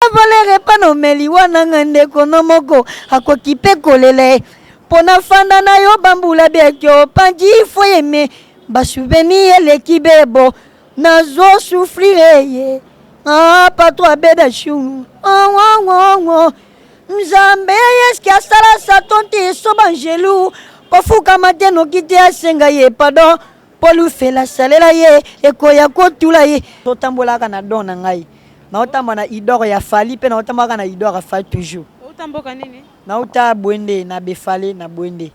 Valere epa na omeli wana nga ndeko no moko akoki pe kolela ye mpo nafanda na yo bambula bientôt panzi foye me basouvenir eleki bebo nazo souffrir ye ah, patro abeda chou oh, oh, oh, oh. Nzambe eske asala saton te so bangelu kofukama te noki te asenga ye pardon mpo lufela salela ye ekoya kotula ye. Totambolaka na don na ngai naotambola na idor ya Fally mpe naotambolaka na idor ya Fally toujours. Outa mboka nini? Nauta Bwende na Befale na Bwende.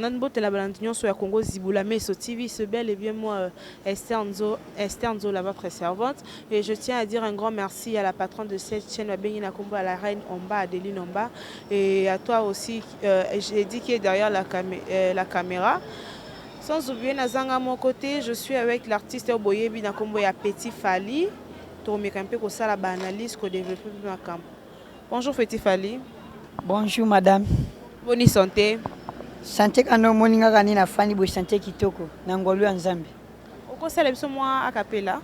Mbote na balandi nyonso ya Congo Zibula Meso TV, c'est bel et bien moi euh, Esther Nzo, Esther Nzola, votre servante. Et je tiens à dire un grand merci à la patronne de cette chaîne, Babengi Nakombo, à la reine Omba, Adeline Omba. Et à toi aussi, euh, j'ai dit qui est derrière la, camé euh, la caméra. Sans oublier Nazanga mon côté, je suis avec l'artiste Boyebi Nakombo ya Petit Fally. Tokomeka mpe kosala ba analyse, ko développer mpe makambo. Bonjour Petit Fally. Bonjour madame. Boni santé? Santé kanda omoni nga kaka nde nafandi boye santé kitoko na ngolu ya Nzambe. Okosala biso mwa acapella?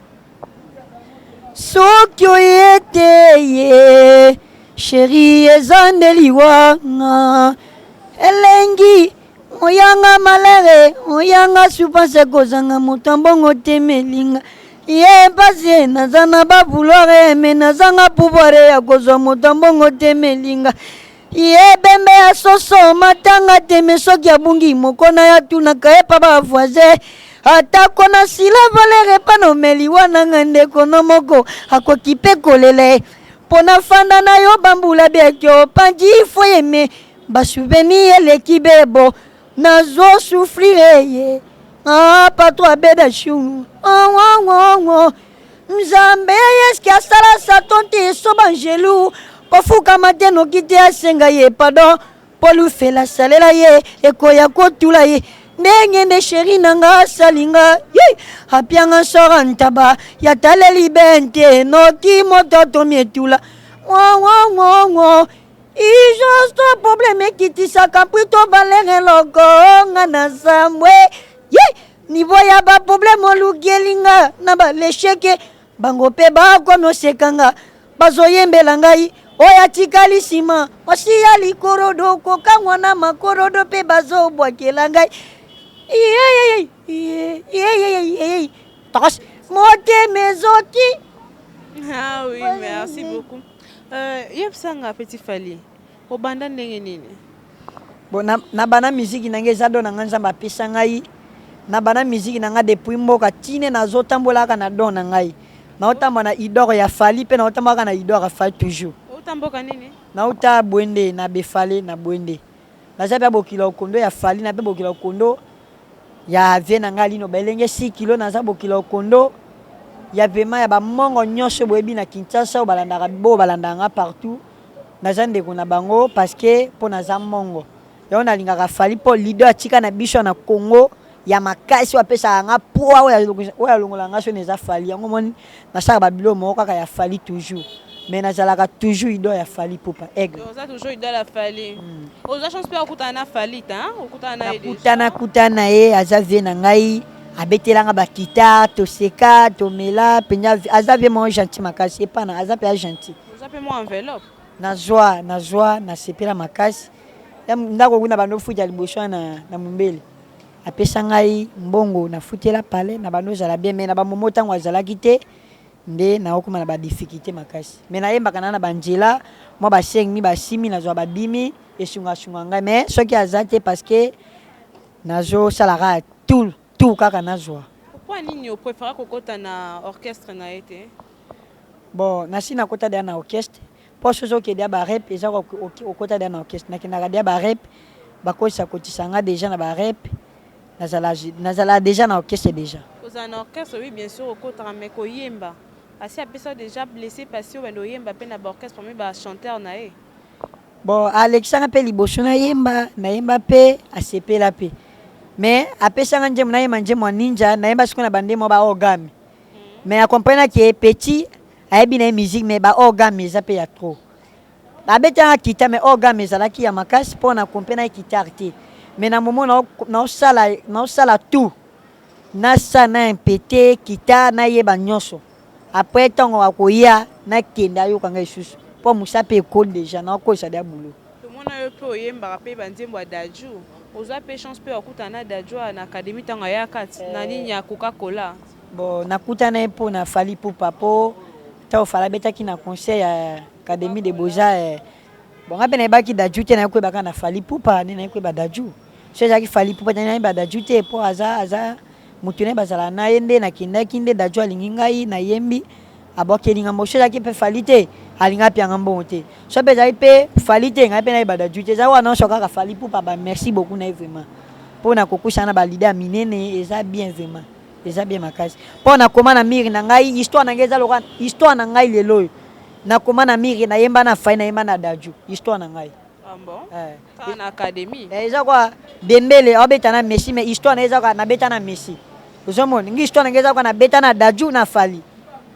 Soki oye te ye chérie eza nde liwa nga elengi oyanga malere oyanga souffrance kozanga moto ya mbongo te melinga ye mpasi naza na ba vouloir me nazanga pouvoir ya kozwa moto ya mbongo te melinga ye bembe ya soso matanga te me soki abungi moko na ye atunaka ye pa ba voisin atako na sila valere epa na omeli wana nga ndeko no moko akoki mpe kolela ye mpo nafanda na yo bambula bientôt panzi foye me basouvenir eleki bebo nazo souffrir ye ah, patro abeda chou oh, oh, oh, oh. Nzambe eske asala saton te so bangelu kofukama te noki te asenga ye pardon mpo lufela salela ye ekoya kotula ye ndenge nde sheri na nga asali nga ye apianga nsora ntaba ya taleli bente noki moto atomi etula wowowowwo ijosto probleme ekitisaka mpwito valere eloko nga na sambwe ye Niveau ya ba problème olukeli nga na ba lecheke bango pe bakomi oseka nga bazoyembela ngai oyo atikali nsima mwasi ya likorodo kokangwa na makorodo mpe bazobwakela ngai motema ezoki. Ah oui, merci beaucoup. Euh, yebisa nga Petit Fally, obanda ndenge nini? Bon na, na bana musique na ngai eza don na ngai Nzambe apesa ngai na bana musique na ngai depuis mboka tine nazo tambola kaka na don na ngai naotambola na idor ya Fally pe naotambola kaka na idor ya Fally toujours. Outa mboka nini? Nauta Bwende na Befale na Bwende naza pe bokilo okondo ya Fally na pe bokilo okondo ya vie na ngai Lino Belenge 6 kilo naza bokilo okondo ya vraiment ya ba mongo nyonso boyebi na Kinshasa oyo balandaka bo balandaka nga partout Naza ndeko na bango parce que po naza mongo yango nalingaka Fally po leader atika na biso na Congo ya makasi oyo apesaka nga poids oyo alongolaka nga soni eza Fally yango omoni nasalaka ba biloko moko kaka ya Fally toujours mais nazalaka toujours idole ya Fally Ipupa aigle. Oza toujours idole ya Fally. Oza chance pe okutana na Fally te hein? Okutana na ye dejà. Nakutana kutana na ye aza vieux na ngai abetela nga ba guitare toseka tomela penza aza vieux moko gentil makasi epa na aza penza gentil. Oza pe mwa enveloppe? Nazwa nazwa nasepela makasi ya ndako kuna bando futa liboso wana na mumbele apesa ngai mbongo nafutela palais na bando ozala bien mais na ba momo tango azalaki te nde naokoma na ba difficulte makasi mais nayembaka na na ba nzela mwa ba 5000 ba 6000 nazwa ba 10000 esunga sunga ngai mais soki aza te parce que nazo sala kaka tout tout kaka nazwa. Pourquoi nini o prefera kokota na orchestre na ye te? Bon nasi nakota dejà na orchestre po soki ozo kende dejà ba rep eza okota dejà na orchestre nakendaka dejà ba rep bakotisa kotisa nga dejà na ba rep nazala nazala dejà na orchestre dejà. Kozala na orchestre oui bien sur okotaka mais koyemba asi apesa yo dejà blesse passer obanda oyemba pe na ba orchestre parmi ba chanteur na ye. Bon alekisa nga pe liboso nayemba nayemba pe asepela pe. Mais apesanga nzembo, nayemba nzembo ya Ninja, nayemba sikoyo na bandemo ba orgame. Mais akomprenaki ke petit ayebi na ye musique, mais ba orgame eza mpe ya trop. Abetanga guitare, mais orgame ezalaki ya makasi mpo na comprendre guitare te. Mais na moment naosala tout, nasala na impete guitare, nayeba nyonso. Après, ntango akoya, nakende ayoka ngai lisusu, mpo mosala mpe ekoli déjà, naokolisa deya boulot. Tomona yo mpe oyembaka mpe banzembo ya Dadju. Ozwa mpe chance mpe wakutana na Dadju na académie ntango ayaka na nini ya Coca-Cola? Bon, nakutana ye mpo na Fally Ipupa, mpo ntango Fally abetaki na concert ya Académie de Beaux-Arts. Bon, nga mpe nayebaki Dadju te, naye koyebaka na Fally Ipupa nde naye koyeba Dadju. So ezalaki Fally Ipupa te, nayeba Dadju te, mpo aza motu naye bazala na ye. Nde nakendaki, nde Dadju alingi ngai, nayembi, abwakeli nga mbongo. So ezalaki mpe Fally te, alinga apianga mbongo te. So mpe ezalaki mpe Fally te, ngai mpe nayeba Dadju te. Eza wana nyonso kaka Fally Ipupa. Ba merci beaucoup na ye vraiment mpo na kokusana na baleader ya minene. Eza bien vraiment, eza bien makasi, mpo nakoma na miri na ngai. Histoire na ngai eza lokola histoire na ngai lelo oyo. Nakoma na miri, nayemba na Fally, nayemba na Dadju, histoire na ngai. Ah bon? Eh. Kaka na académie? Eh, eza kwa Dembele aobeta na Messi, mais histoire na ye eza kwa nabeta na Messi. Ozomona ngi histoire na ngai eza kwa nabeta na Dadju, na Fally.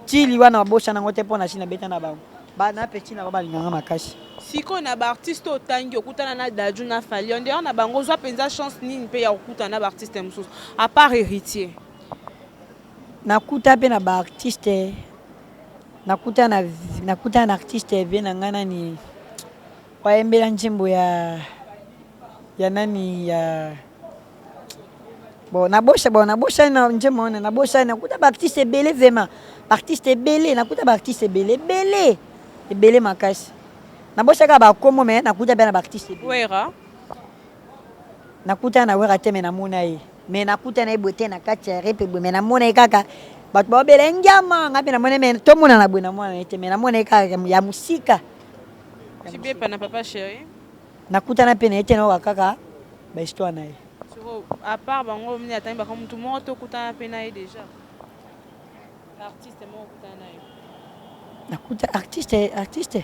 Tili wana babosana yango te, mpo na si nabeta na bango bana peti na bango, balinganga makasi. Sikoyo, na baartiste oyo otangi, okutana na Dadju na Fally. En dehors na bango, ozwa mpenza chance nini mpe ya kokutana na baartiste mosusu à part Héritier? Nakuta mpe na baartiste, nakuta na artiste vie na ngai nani wayembela nzembo ya nani ya, bon, nabosa, bon, nabosani na nzembo wana, nabosani. Nakuta baartiste ebele vraiment, baartiste ebele, nakuta baartiste ebele, ebele, ebele makasi. Nabosaka bakombo, mais nakuta mpe na baartiste ebele. Wera? Nakuta na Wera te, mais namona ye, mais nakuta na ye boye te na kati ya repe boye, mais namona ye kaka bato baobela ngiama. Ngai mpe namona, mais tomonana boye, namona ye te, mais namona ye kaka ya mosika. Tibepa na Papa Chéri? Nakutana mpe na ye te, nayoka kaka bahistoire na ye. Siko, à part bango mini atangi baka, motu moko te okutana mpe na ye déjà, artiste moko okutana na ye? Nakuta artiste?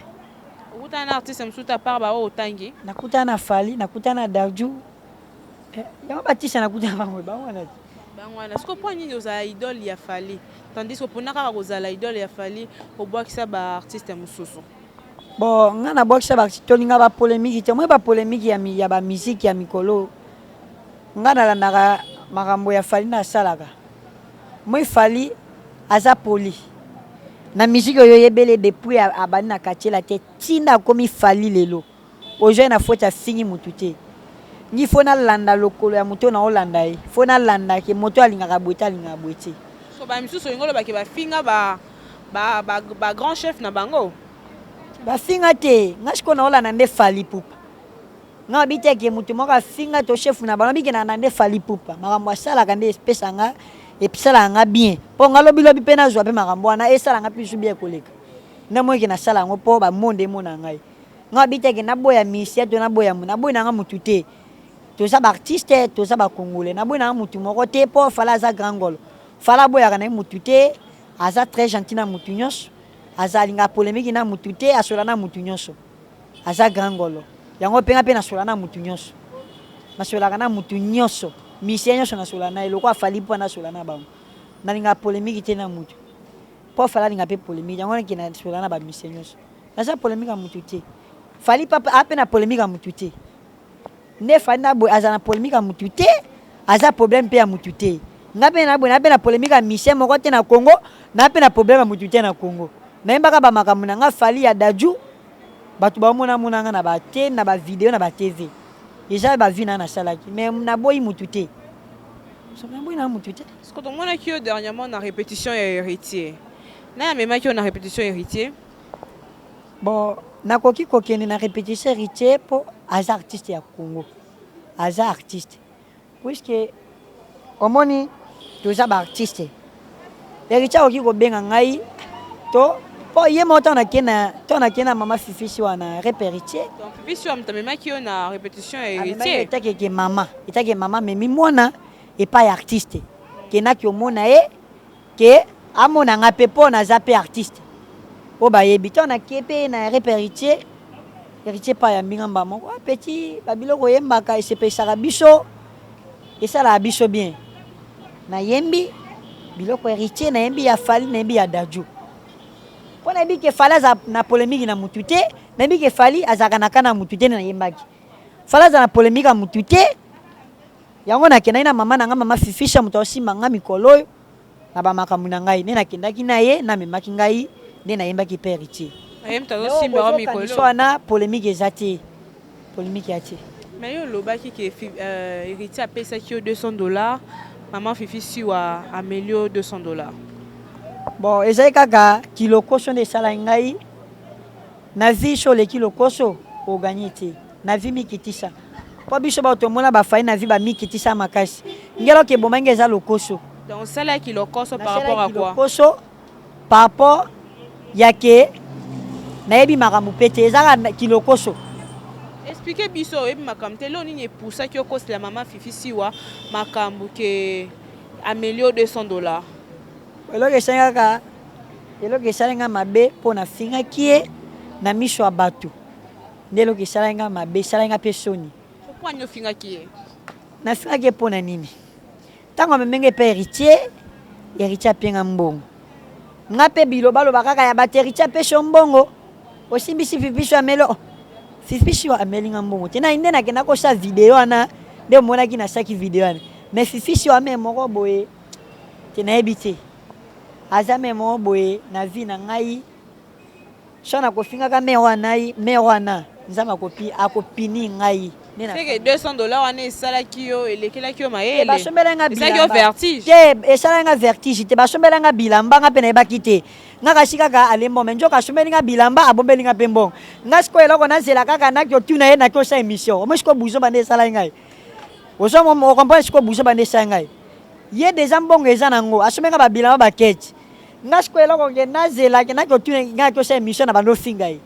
Okutana na artiste mosusu te à part baoyo otangi? Nakutana na Fally, nakutana na Dadju, yango batisa, nakutana bango, bango wana te. Bango wana. Siko, mpo nini ozala idole ya Fally, tandis que mpona kaka kozala idole ya Fally, obwakisa baartiste mosusu? Bon, nga nabwakisa baartiste, tolinga bapolémique te. Moi, bapolémique ya bamusique ya mikolo, nga nalandaka makambo ya Fally nde asalaka. Moi, Fally aza poli na musique oyo oyebele depuis abandi na quartier la te, ntinda akomi Fally lelo. Ozwai na faute, afingi motu te. Ngi faut nalanda lokolo ya moto oyo naolanda ye, faut nalanda ke moto alingaka boye te, alingaka boye te. So bamisusu olingi olobake bafinga bagrand chef na bango? Bafinga te. Nga sikoyo naolanda nde Fally Ipupa. Nga babi te ke motu moko afinga to chef na bango. Bikendaka na nde Fally Ipupa, makambo asalaka nde epesa nga, esalaka nga bien, mpo nga lobilobi mpe nazwa mpe makambo wana, esala nga mpe bisu bien koleka nde moyeke nasala yango, mpo bamonde emona ngai. Nga babi te ke naboya musicien to naboya, naboyi nanga motu te. Toza baartiste, toza bacongolais, naboyi nanga motu moko te, mpo Fally aza grand ngolo. Fally aboyaka na ye motu te, aza très gentil na motu nyonso, aza alingaka polémique na motu te, asola na motu nyonso, aza grand ngolo. Yango mpe nga mpe nasola na motu nyonso, nasolaka na motu nyonso, musicien nyonso nasola na ye lokola Fally, mpo nasola na bango. Nalingaka polémique te na motu, mpo Fally alinga mpe polémique. Yango nake nasola na bamusicien nyonso, naza polémique ya motu te. Fally papa ape na polémique ya motu te. Nde Fally na boye aza na polémique ya motu te, aza problème mpe ya motu te. Nga mpe na boye na mpe na polémique ya musicien moko te na Congo, na mpe na problème ya motu te na Congo. Nayembaka bamakambo na nga Fally, ya Dadju, bato baomona mona nga na bate na bavideo na batv, eza bavie na nga nasalaki, mais naboyi motu te, naboyi na motu te. Parce que tomonaki yo dernièrement na répétition ya Héritier. Nani amemaki yo na répétition Héritier? Bon, nakoki kokende na répétition Héritier mpo aza artiste ya Congo, aza artiste, puisque omoni toza baartiste. Héritier akoki kobenga ngai to mpo ye moko ntango nakende na mama Fifisi wana rep Héritier. Donc Fifisi oyo moto amemaki yo na répétition ya Héritier? Etakeke mama, etake mama amemi mwana epai ya artiste, kendaki omona ye ke amona nga mpe, mpo naza mpe artiste oyo bayebi. Ntango nakie mpe na rep Héritier, Héritier pa ya mbinga mba moko: "Ah, petit, babiloko oyembaka esepesaka biso." Esalaka biso bien. Nayembi biloko ya Heritier, nayembi ya Fally, nayembi ya Dadju. Mpo nayebi ke Fally aza na polémique na mutu te, nayebi ke Fally azalaka na kana mutu te, nde nayembaki. Fally aza na polémique ya mutu te. Yango nakendaki na mama na nga, mama Fifisha, moto aosimba nga mikolo oyo na bamakambo na ngai. Nde nakendaki na ye, namemaki ngai, nde nayembaki mpe Héritier. Ye moto azosimba yo mikolo. Wana polémique eza te, polémique ya te. Mais yo olobaki ke Héritier apesaki yo 200 $, mama Fifi Siwa ameli yo 200 $. Bon, ezali kaka kilokoso nde esalaki ngai na vie. So oleki lokoso, oganye te na vie. Mikitisa, mpo biso bato tomona bafai na vie, bamikitisa makasi. Ngeloka ebomaki eza lokoso. Donc osalaki lokoso par rapport à quoi? Lokoso par rapport ya ke nayebi makambo mpe te, eza kaka kilokoso. Explique biso, oyebi makambo te, lelo nini epusaki okosela mama Fifi Siwa makambo ke ameli yo 200 $? Eloko esali kaka, eloko esali nga mabe mpo nafingaki ye na miso ya bato, nde eloko esalaki nga mabe, esalaki nga mpe soni. Mpo ani ofingaki ye? Nafingaki ye mpo na nini? Ntango amemenge mpe Héritier, Héritier apienga mbongo, nga mpe bilobaloba kaka ya bato: Héritier apesi yo mbongo, osimbisi Fifiso, amelo. Fifiso amelinga mbongo te. Na nde nakenda kosala video wana, nde omonaki nasaki video wana. Mais Fifiso ame moko boye te, nayebi te, aza me moko boye na vie na ngai. So nakofingaka mare wana, mare wana Nzambe akopi akopini ngai. Seke 200 $ wana esalaki yo, elekelaki yo mayele? Basombelaki nga Esalaki yo vertige? Te, esalaki nga vertige te. Basombelaki nga bilamba, nga mpe nayebaki te. Nga kasi kaka alembo me nzoka asombeli nga bilamba, abombeli nga mpe mbongo. Nga sikoyo eloko nazela kaka naki otuna ye, naki osala émission. Omoi sikoyo buzoba nde esalaki ngai. Ozo ocomprendre? Sikoyo buzoba nde esali ngai. Ye deja mbongo eza nango, asombeli nga babilamba, baketi. Nga sikoyo eloko ke nazelaki naki otuna ngai, naki osala émission na bando ofinga ye.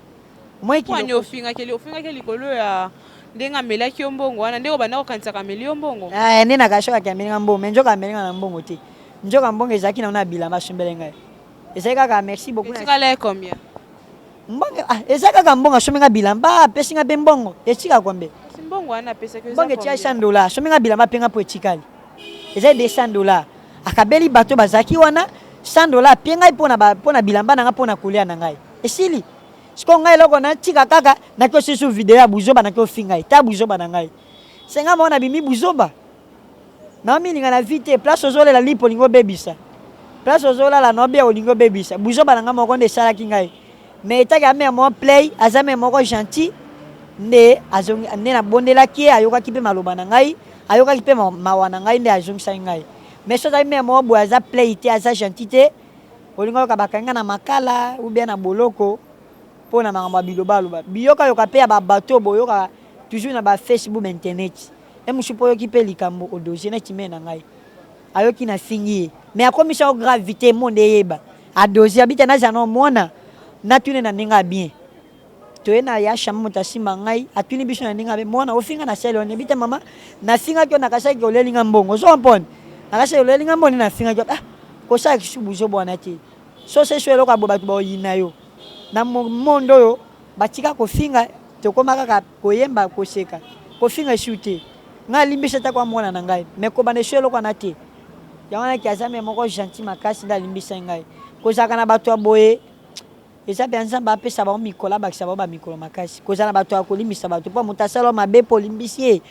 Omoi ofingaki, ofingaki likolo ya ndenge amelaki yo mbongo wana, ndenge obanda kokanisaka ameli yo mbongo? Nde nakashokaki ameli nga mbongo, mais nzoka ameli nga na mbongo te. Nzoka mbongo ezalaki nango na bilamba asombeli ngai. Ezali kaka merci beaucoup. Etikala ye combien? Mbongo, ah, eza kaka mbongo asombi nga bilamba, apesi nga mpe mbongo etika kombe. Kasi mbongo wana apesaki? Mbongo etikali 100 $. Asombi nga bilamba, apenga mpo etikali eza 200 $. Akabeli bato bazalaki wana 100 $, apie ngai mpona bilamba na nga, mpona kolia na ngai, esili. Sikoyo ngai eloko natika kaka naki osisu video ya buzoba, naki ofinga ye ta buzoba na ngai. Senga moko nabimi buzoba, naomilinga na vie te. Place ozolela lipo, olingi obebisa place ozolala naobia, olingi obebisa. Buzoba na ngai moko nde esalaki ngai. Mais etaki amere moko play, aza mare moko gentil nde azongi, nde nabondelaki ye, ayokaki mpe maloba na ngai, ayokaki mpe mawa na ngai, nde azongisaki ngai. Mais so azali mare moko boye, aza play te, aza gentil te, olingi oyoka bakangi nga na makala ou bien na boloko mpo na makambo ya bilobaloba, biyokayoka mpe ya babato boyoka toujours na bafacebook, ba internet. E mosusu mpo oyoki mpe likambo odosie neti mare na ngai ayoki nafingi ye, mais akomisa yo gravité, monde eyeba, adosie abita. Nazala na omona natuni na ndenge ya bien, toye na ya chambre, moto asimba ngai, atuni biso na ndenge abe: mwana, ofinga na sele wana? Ebi te, mama, nafingaki yo, nakasaki oleli nga mbongo. Ozo comprendre? Nakasaki oleli nga mbongo, nde nafingaki yo. Ah, kosala kisu buzobo wana te. So se so eloko ya boye, bato baoyina yo na monde oyo. Batika kofinga, tokóma kaka koyemba, koseka, kofinga esu te. Ngai alimbisa ata kwa mwana na ngai, mais kobanda esu eloko wana te. Yango wana aza me moko gentil makasi, nde alimbisai ngai. Kozalaka na bato ya boye eza mpe Nzambe apesa bango mikolo, abakisa bango bamikolo makasi. Kozala na bato ya kolimbisa bato, mpo moto asala mabe mpo olimbisi ye,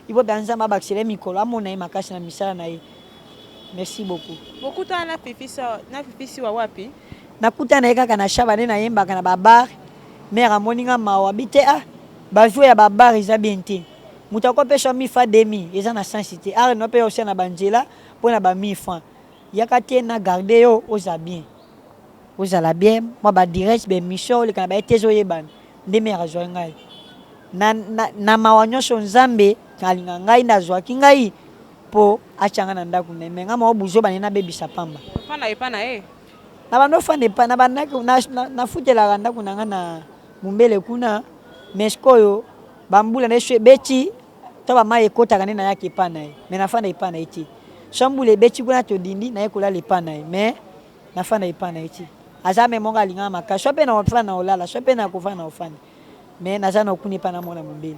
ipo mpe Nzambe abakisela ye mikolo, amona ye makasi na misala na ye. Merci beaucoup. Bokutana na Fifi Siwa wapi? Nakutana na ye kaka na Shaba, nde nayembaka na babar. Mare amoni nga, mawa bi te. Ah, bavie ya babar eza bien te. Moto akopesa mifa demi, eza na sensi te. Are no mpe osia na banzela mpo na ba 1000 francs. Yaka te na garde yo, oza bien, ozala bien, mwa badirect, baémission oleka na baye te, ezoyebana. Nde mare azwaki ngai na mawa nyonso. Nzambe alinga ngai, nde azwaki ngai mpo atyanga na ndako na ye. Me nga moko buzoba nde nabebisa pamba. Ofanda epa na ye? Na bando ofanda epa na bandako, nafutelaka ndako na nga na Mombele kuna. Mais sikoyo bambula na eso ebeti to bamai ekotaka, nde nayaki epa na ye. Mais nafanda epa na ye te. So mbula ebeti kuna, todindi, naye kolala epa na ye, mais nafanda epa na ye te. Aza me moko alingaka makasi. So mpe na ofanda na olala, so mpe na kofanda na ofanda, mais naza na okuna epa na mwana Mombele.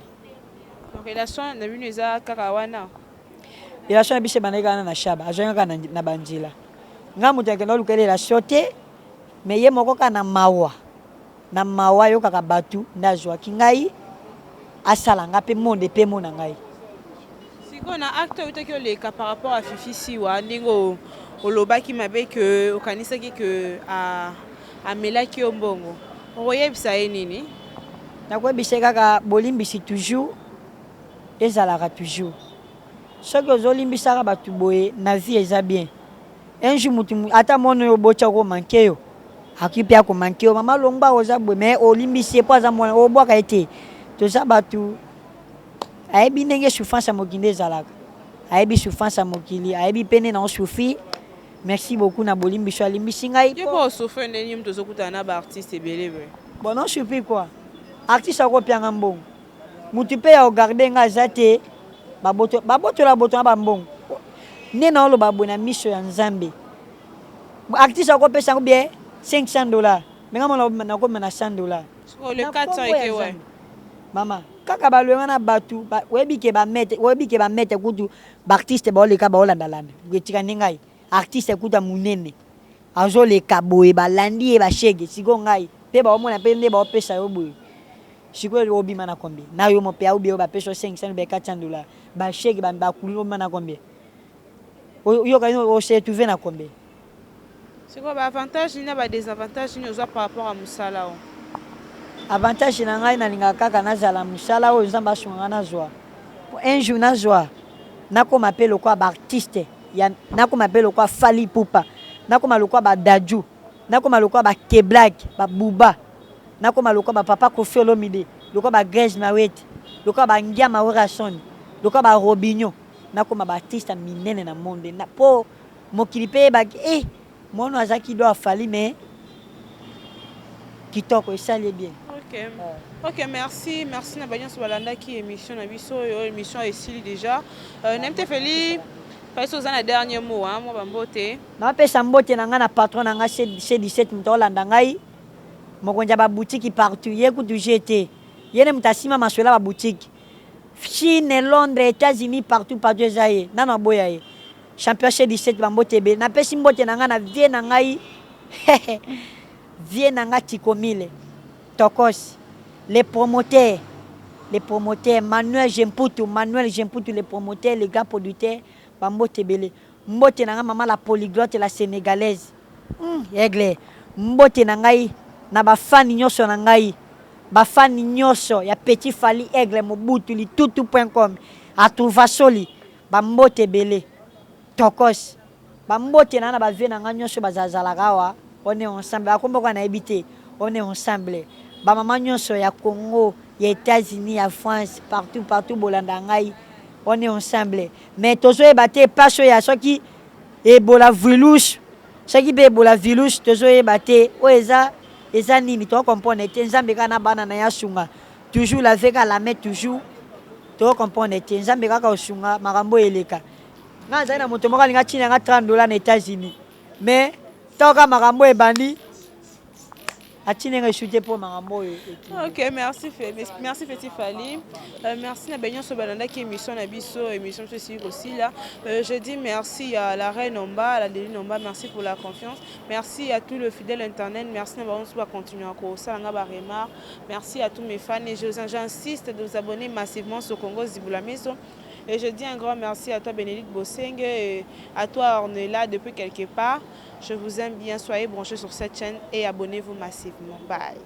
Relation na bino eza kaka wana? Relation na biso ebandaki kaka na Shaba, azwaki nga kaka na banzela. Nga moto nakenda koluka ye relation te, mais ye moko kaka na mawa, na mawa ayokaka batu nde azwaki ngai asala nga pe monde pe emona ngai. Sikoyo na acte oyo ewutaki oleka par rapport à Fifi Siwa ndenge olobaki mabe que okanisaki que amelaki yo mbongo okoyebisa ye nini? Nakoyebisa ye kaka bolimbisi toujours ezalaka toujours. Soki ozo limbisaka batu boye na vie eza bien un jour mutu ata mwana oyo oboti ako manque yo akoki pe ako manque yo mama longwa oza boye mais olimbisi ye po aza mwana obwaka ye te toza batu ayebi ndenge souffrance ya mokili nde ezalaka ayebi souffrance ya mokili ayebi pe nde nao souffrir merci beaucoup na bolimbisi oyo alimbisi ngai Yo po o souffrir ndenge nini mutu ozo kutana na ba artistes ebele boye? Bon nao souffrir quoi artiste ako pia nga mbongo Mutu pe ya ko garder nga aza te ba botola botola ba mbongo nde nao loba boye na miso ya nzambe artiste ako pesa ngo bien 500 dollars mais nga moko nako bima na 100 dollars na kombo ya nzambe mama kaka ba loinga na batu oyebi ke ba maitre oyebi ke ba maitre kutu ba artiste bao leka bao landa landa etika nde ngai artiste kutu ya munene azo leka boye ba landi ye ba chegue sikoyo ngai pe bao mona pe nde bao pesa yo boye Sikoyo obima na combien? Na yo mopaya ou bien ba pesi yo 500 ou bien 400 dollars ba chegue ba ba kuluna obima na combien? Oyoka yo o se retrouver na combien? Sikoyo ba avantage nini na ba desavantage nini ozwa par rapport ya musala oyo? Avantage na ngai nalingaka kaka nazala musala oyo Nzambe asunga ngai nazwa po un jour nazwa nakoma pe lokola ba artiste ya nakoma pe lokola Fally Ipupa nakoma lokola ba Dadju nakoma lokola ba Keblack ba Booba Nakoma lokola ba papa koffi olomide, lokola ba Grège Mawete, lokola ba Ngiama Werrason, lokola ba Robinho, nakoma ba artiste ya minene na monde na po mokili pe eyeba ke eh mwana oyo azalaki do ya Fally mais kitoko esali ye bien. Ok ok merci merci na ba nionso balandaki emission na biso oyo emission esili dejà euh, nayebi te Feli Feli oza na dernier mot hein mwa ba mbote. Napesa mbote na ngai na patron na ngai C17 moto aolanda ngai. Mokonzi ya ba boutique partout ye kutu jeu te ye nde moto asimba masolo ya ba boutique chine londres etats unis partout partout eza ye nanu aboya ye champion chez 17 ba mbote ebele napesi mbote na ngai na vieux na ngai vieux na ngai tikomile tokos le promoteur le promoteur manuel jemputu manuel jemputu le promoteur le grand producteur ba mbote ebele mbote na ngai mama la polyglotte la sénégalaise Hum aigle mbote na ngai na ba fan nioso na ngai ba fan nioso ya petit fally aigle mobutu litutu point com atrouvasoli ba mbote ebele tokos ba mbote na na ba vieux na ngai nioso bazala zalaka awa on est ensemble ba kombo kaka nayebi te on est ensemble ba maman nioso ya congo ya etats unis ya france partout partout bolanda ngai on est ensemble mais tozoyeba te pasi oyo ya soki Ebola vilus soki pe ebola vilus tozo yeba te oyo eza eza nini to comprendre te nzambe kaka na bana naye asunga toujours lave kaka la main toujours to comprendre te nzambe kaka osunga makambo oyo eleka nga nazali na moto moko alinga atinda nga 30 dollars na Etats Unis mais ntango kaka makambo oyo ebandi atindi nga esu te mpo makambo oyo Ok, merci, merci Petit Fally. Merci na banyo so balandaki émission na biso, émission biso esili kosila. Je dis merci à la reine Omba, à la Deline Omba, merci pour la confiance. Merci à tout le fidèle internet, merci na bango so ba continuer kosala nga ba remarques. Merci à tous mes fans et j'insiste de vous abonner massivement sur Congo Zibula Meso. Et je dis un grand merci à toi Bénédicte Bosenge et à toi Ornella depuis quelque part. Je vous aime bien, soyez branchés sur cette chaîne et abonnez-vous massivement. Bye.